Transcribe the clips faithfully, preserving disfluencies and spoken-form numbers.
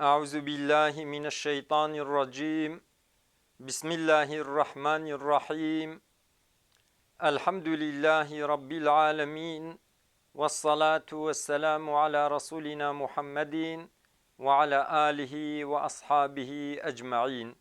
أعوذ بالله من الشيطان الرجيم. بسم الله الرحمن الرحيم. الحمد لله رب العالمين. والصلاة والسلام على رسولنا محمد وعلى آله وأصحابه أجمعين.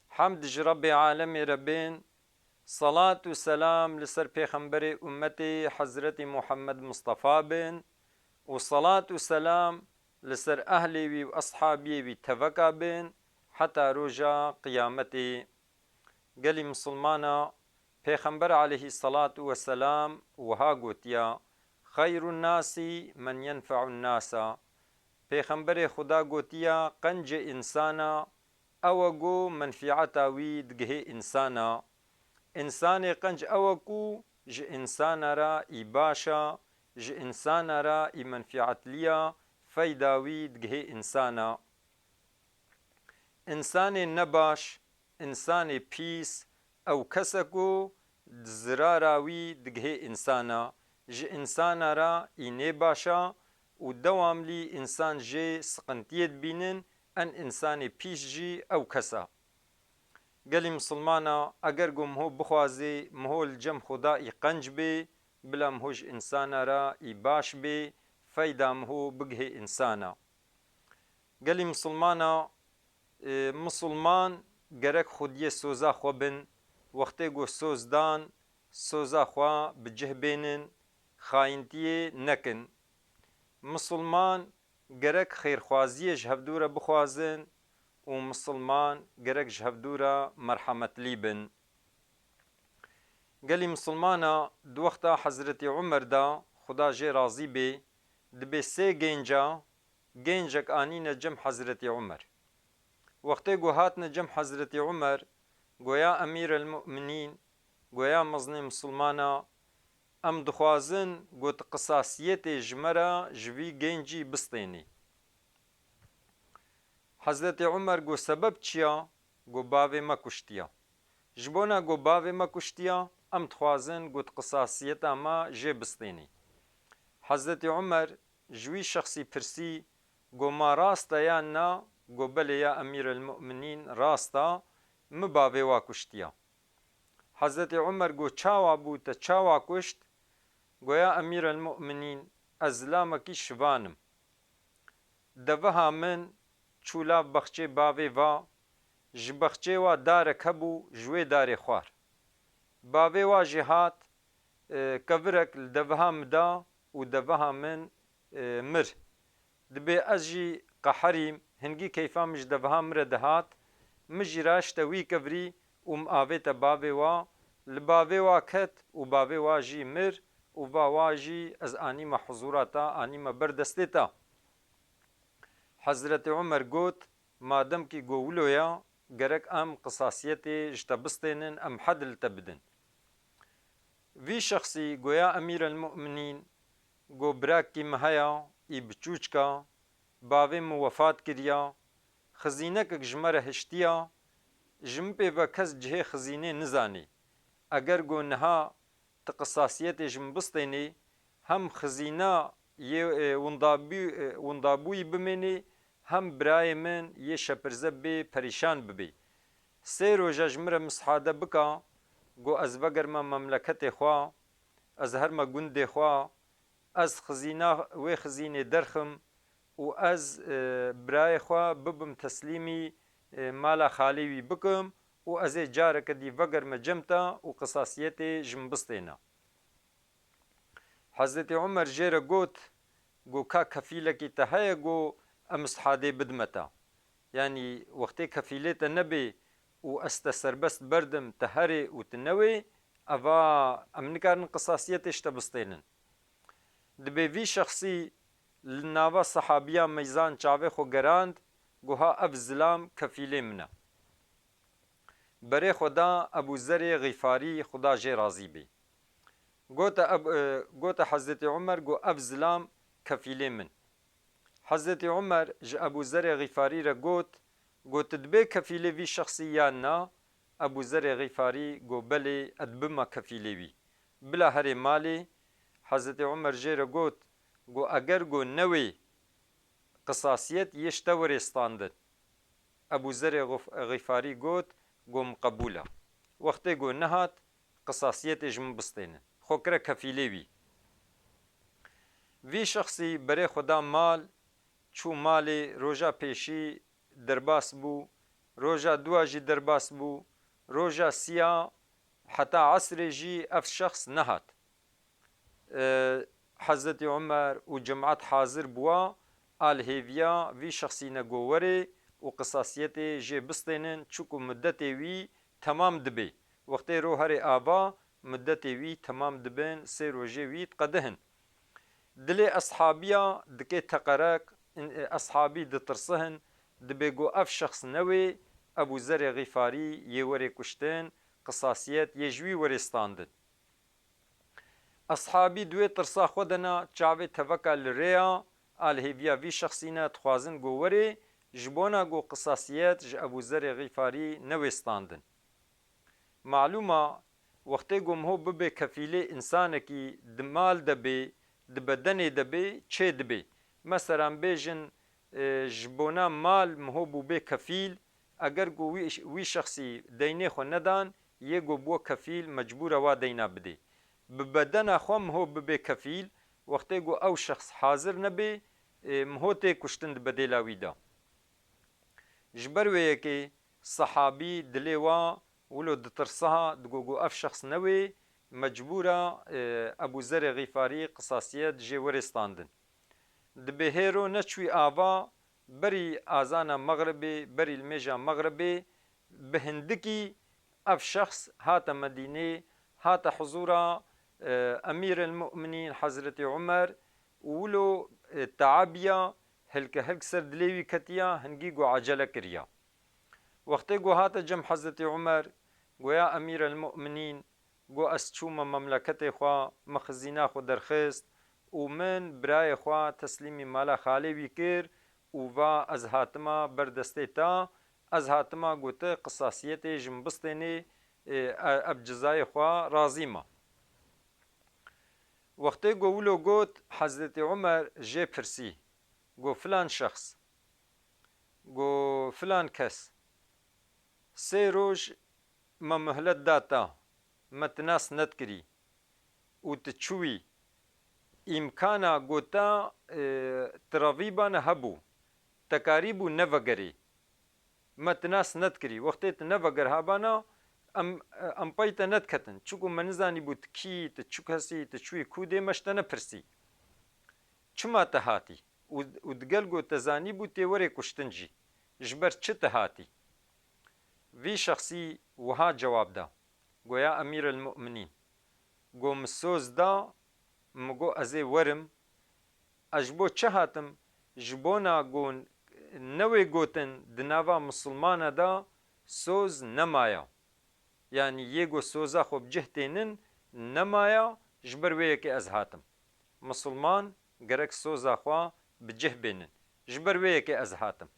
Hemd ji Rebbê alemê re bên, salat û selam li ser pêxemberê ummetê Hezretî Muhammed Mustafa bin û salat û selam li ser ehlê wî û eshabiyê wî teveka bin heta roja qiyametê. Gelî misilmana, Pêxember aleyhî salatu we selam wiha gotiya, "Xeyrun nasi men yenfe'un nasa." Pêxemberê Xuda gotiya, qencê însana ew e ku menfîeta wî digihê însana. Însanê qenc ew e ku ji însana re î baş a, ji însana re î menfîetliya, feyda wî digihê însana. Însanê nebaş, însanê pîs, ew kes e ku zirara wî digihê însana, ji însana re î nêbaş a û dewamlî însan jê siqintiyê dibînin, en însanê pîs jî ew kes a. Gelî misilmana, eger ku miho bixwazê, miho li cem Xuda î qenc bê, bila miho ji însana re î baş bê, feyda miho bigihê însana. Gelî misilmana, e, misilman gerek xwediyê soza xwe bin, wextê ku soz dan, soza xwe bi cih bênin, xayintiyê nekin. Misilman gerek xêrxwaziyê ji hevdû re bixwazin û misilman gerek ji hevdû re merhemetlî bin. Gelî misilmana di wexta Hezretî Umer de, Xuda jê razî bê, dibê sê gênca, gêncek anîne cem Hezretî Umer. Wextê ku hatine cem Hezretî Umer, goya Emîr el Mu'minîn, goya mezinê misilmana, em dixwazin ku tu qisasiyetê ji me re ji vî gêncî bistênî. Hezretî Umer got, sebeb çi ya? Got, bavê me kuştiya. Ji bona got, bavê me kuştiya, em dixwazin got, qisasiyeta me jê bistênî. Hezretî Umer ji wî şexsî pirsî, got, ma rast e yan na? Got, belê ya Emîr el Mu'minîn, rast e, min bavê wa kuştiya. Hezretî Umer got, çawa bû, te çawa kuşt? Got, ya Emîr el Mu'minîn, ez zilamekî şivan im. Deveha min çû lav bexçê bavê va, ji bexçê wa darek hebû, ji wê darê xwar. Bavê wa jî hat, e, kevirek li deveha min da û deveha min, e, mir. Dibê ez jî qeherîm, hingî keyfa min ji deveha min re dihat, min jî raşte wî kevirî û min avête bavê wa, li bavê wa ket û bavê wa jî mir û va wa jî ez anîme huzûra te, anîme ber destê te. Hezretî Umer got, mademkî got wilo ya, gerek em qisasiyetê ji te bistênin, em hed li te bidin. Vî şexsî goya Emîr el Mu'minîn, got, birakî min heya, î biçûçka, bavê min wefat kiriya, xizînekek ji me re hiştiya, ji min pê ve kes cihê xizînê nizanê. Eger got niha tu qisasiyetê ji min bistênê, hem xizîna yê, e, windabû-, e, windabûyî bimênê, hem birayê min yê şepirze bê perîşan bibê. Sê roja ji min re mishade bika, got ez vegerime memleketê xwe, ez herime gundê xwe, ez xizîna wê xizînê derxim û ez, e, birayê xwe bibim teslîmî, e, mala xalê wî bikim û ez ê careke dî vegerime cem te û qisasiyetê ji min bistêne. Hezretî Umer jê re got, got, ka kefîlekî te heye, got, em mistehadê bidime te. Yanî wextê kefîlê te nebê û ez te serbest berdim, te herê û tu newê, eva em nikarin qisasiyetê ji te bistênin. Dibê vî şexsî li nava sehabiya meyzan çavê xwe gerand, got, ha ev zilam kefîlê min e. Berê xwe da Ebû Zerê Xîfarî, Xuda jê razî bê. Gote Eb-, e, gote Hezretî Umer, got, ev zilam kefîlê min. Hezretî Umer ji Ebû Zerê Xîfarî re got, got, tu dibê kefîlê vî şexsî yan na? Ebû Zerê Xîfarî got, belê, ez dibime kefîlê wî. Bila herê malê. Hezretî Umer jê re got, got, eger got newê, qisasiyet yê ji te were standin. Ebû Zerê Xif-, Xîfarî got, go min qebûl e. Wextê go nehat, qisasiyetê ji min bistênin. Xwe kire kefîlê wî. Vî şexsî berê xwe da mal, çû malê, roja pêşî derbas bû, roja dua jî derbas bû, roja siya heta esrê jî ev şexs nehat. E, Hezretî Umer û cemaet hazir bûa, a li hêviya vî şexsîne go werê û qisasiyetê jê bistênin, çiku mudetê wî temam dibe. Wextê ro herê ava, mudetê wî temam dibin, sê rojê wî diqedihin. Dilê eshabiya dike teqerek, in-, eshabî ditirsihin, dibê go ev şexs newê, Ebû Zerê Xîfarî yê werê kuştin, qisasiyet yê ji wî werê standin. Eshabî di wê tirsa xwe de ne, çavê teveka li rêya, a li hêviya vî şexsî ne, dixwazin go werê, ji bona go qisasiyet ji Ebû Zerê Xîfarî newê standin. Malûm a, wextê go miho bibe kefîlê însanekî, di mal de bê, di bedenê de bê, çê dibe. Meselan bêjin, e, ji bona mal miho bûbê kefîl, eger ku wî, wî şexsî deynê xwe nedan, yê ku bû kefîl, mecbûr e wa deyna bidê. Bi bedena xwe miho bibe kefîl, wextê ku ew şexs hazir nebe, e, miho tê kuştin di bedêla wî de. Ji ber wê yekê sehabî dilê wa wilo ditirsiha, digo ku ev şexs newê, mecbûr e, e, Ebû Zerê Xîfarî qisasiyet jê werê standin. Dibê hêro neçûyî ava, berî azana mexribê, berî limêja mexribê, bi hindikî ev şexs hate Medînê, hate huzûra, e, Emîr el Mu'minîn Hezretî Umer û wilo, e, teabiya hilke hilk ser dilê wî ketiya, hingî go ecele kiriya. Wextê go hate cem Hezretî Umer, goya Emîr el Mu'minîn, Got, ez çûme memleketê xwe, min xizîna xwe derxist û min birayê xwe teslîmî mala xalê wî kir û va, ez hatima ber destê te, ez hatima, got, tu qisasiyetê ji min bistênê, e, e, ev cizayê xwe razî me. Wextê got wilo got, Hezretî Umer jê pirsî, got, filan şexs, got, filan kes, sê roj me muhlet da te, me tu nas nedikirî û tu çûyî, îmkana got te, e, tu revîbane hebû, te karîbû nevegerî. Me tu nas nedikirî. Wextê tu nevegerhabana, em, em pey te nediketin. Çiku me nizanîbû tu kî, tu çi kesî, tu çûyî kû dê me ji te nepirsî. Çima te hatî? Û, û digel got te zanîbû tê werê kuştin jî. Ji ber çi te hatî? Vî şexsî wiha cewab da, goya Emîr el Mu'minîn, got, min soz da, min got, ez ê werim. Ez ji bo çi hatim? Ji bona got newê gotin di nava misilmana de soz nemaya. Yanî yê got soza xwe bi cih tênin nemaya, ji ber wê yekê ez hatim. Misilman gerek soza xwe bi cih bênin. Ji ber wê yekê ez hatim.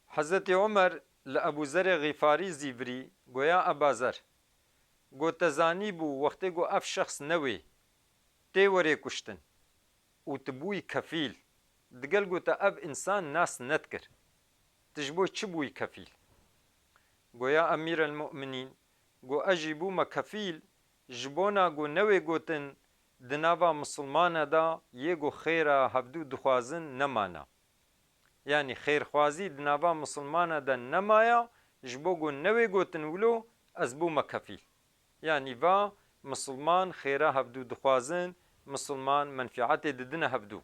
Hezretî Omer li Ebû Zerê Xîfarî zîvirî, goya Eba Zer, got, te zanîbû wextê ku ev şexs newê, tê werê kuştin û tu bûyî kefîl, digel got te ev însan nas nedikir. Tu ji bo çi bûyî kefîl? Goya Emîr el Mu'minîn, got, ez jî bûme kefîl, ji bona ku newê gotin di nava misilmana de yê ku xêra hevdû dixwazin nemana. Yanî xêrxwazî di nava misilmana de nemaya, ji bo ku newê gotin wilo ez bûme kefîl. Yanî va misilman xêra hevdû dixwazin, misilman menfiatê didine hevdû.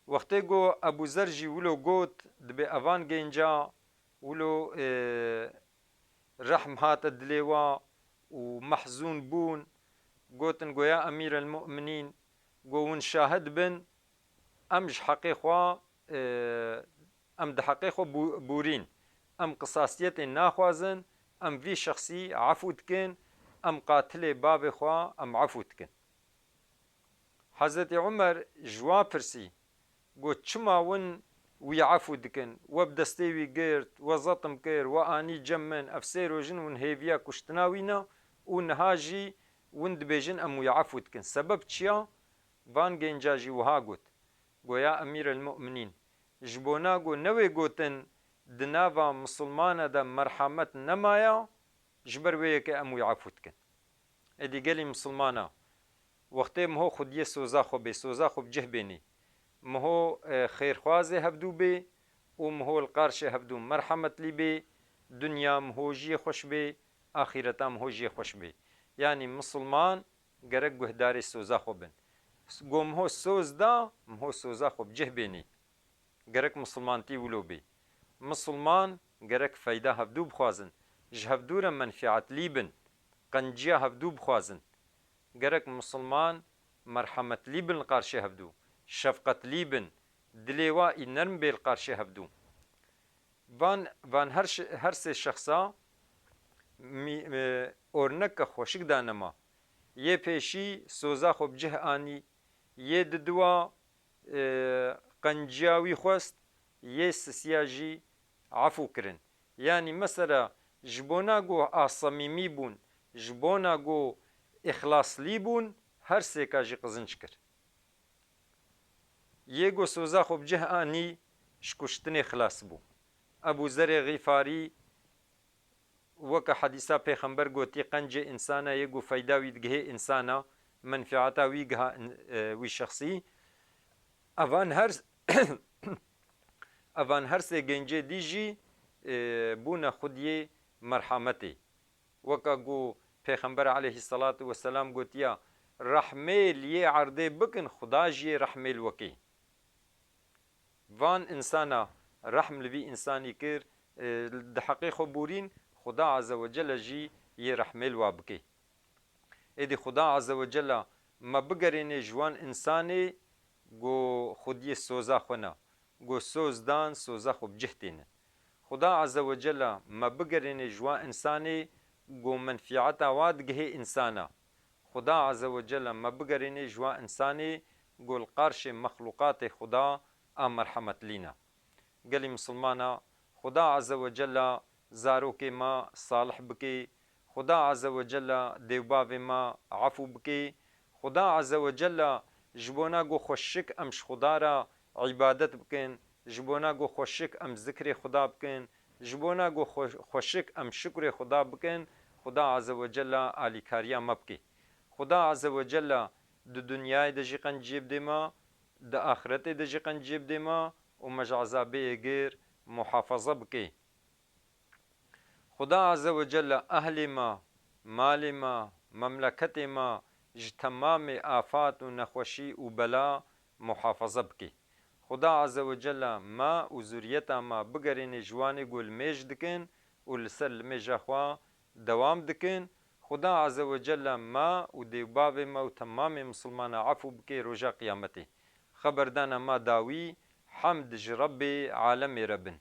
Wextê ku Ebû Zer jî wilo got, dibê evan gênca wilo, e, rehm hate dilê wa û mehzûn bûn, gotin, goya Emîr el Mu'minîn, got, hûn şahid bin, em ji heqê xwe, e, em di heqê xwe bû-, bûrîn. Em qisasiyetê naxwazin, em vî şexsî efû dikin, em qatilê bavê xwe em efû dikin. Hezretî Umer ji wa pirsî, got, çima win wî efû dikin? We bi destê wî girt, we zetm kir, we anî cem min, ev sê rojin win hêviya kuştina wî ne û niha jî win dibêjin em wî efû dikin. Sebeb çi ya? Van genca jî wiha got, Goya Emîr el-Mu'minîn, ji bona ku newê gotin di nava misilmana de merhamet nemaya, ji ber wê yekê em wî efû dikin. Êdî gelî misilmana, wextê miho xwediyê soza xwe bê, soza xwe bi cih bênî. Miho, e, xêrxwazê hevdû bê û miho li qarşê hevdû merhemetlî bê, dinya miho jiyê xweş bê, axîreta miho jiyê xweş bê. Yanî misilman gerek guhdarê soza xwe bin. Go miho soz da, miho soza xwe bi cih bênî. Gerek misilmantî wilo bê. Misilman gerek feyda hevdû bixwazin, ji hevdû re menfîetlî bin, qenciya hevdû bixwazin. Gerek misilman merhemetlî bin li qarşê hevdû, şefqetlî bin, dilê wa î nerm bê li qarşê hevdû. Van, van her şi-, her sê şexsa mî-, e, orneke xweşik dane me. Yê pêşî soza xwe bi cih anî, yê diduwa, e, qenciya wî xwest, yê sisiya jî efû kirin. Yanî mesela ji bona ku a semîmî bûn, ji bona ku îxlaslî bûn, her sêka jî qizinc kir. Yê ku soza xwe bi cih anî, ji kuştinê xilas bû. Ebû Zerê Xîfarî, weke hedîsa Pêxember gotî, qencê însana yê ku feyda wî digihê însana, menfîeta wî giha in-, e, wî şexsî. Evan her, evan her sê gencê dî jî, e, bûne xwediyê merhametê. Weke ku Pêxember aleyhisselatu vesselam gotiya, "Rehmê li yê erdê bikin, Xuda jî yê rehmê li we kê." Van însana rehm li vî însanî kir, e, di heqê xwe borîn, Xuda Azze ve Celle jî yê rehmê li wa bikê. Êdî Xuda Azze ve Celle me bigerênê ji wan însanê ku xwediyê soza xwe ne, ku soz dan, soza xwe bi cih têne. Xuda Azze ve Celle me bigerênê ji wan însanê ku menfîeta wa digihê însana. Xuda Azze ve Celle me bigerênê ji wan însanê ku li qarşê mexlûqatê Xuda a merhemetlî ne. Gelî misilmana, Xuda Azze ve Celle zarokê me salih bikê, Xuda Azze ve Celle dêvbavê me efû bikê, Xuda Azze ve Celle ji bona ku xweşik em ji Xuda re îbadet bikin, ji bona ku xweşik em zikrê Xuda bikin, ji bona ku xwe-, xweşik em şukrê Xuda bikin, Xuda Azze ve Celle alîkariya me bikê. Xuda Azze ve Celle di dinyayê de jî qenciyê bidê me, di axiretê de jî qenciyê bidê me û me ji ezabê êgir muhafaza bikê. Xuda Azze ve Celle ehlê me, malê me, memleketê me ji temamê afat û nexweşî û bela muhafaza bikê. Xuda Azze ve Celle me û zuriyeta me bigerînê ji wanê ku limêj dikin û li ser limêja xwe dewam dikin. Xuda Azze ve Celle me û dêvbavê me û temamê misilmana efû bikê roja qiyametê. Xeberdana me dawî, hemd ji Rebbê alemê re bin.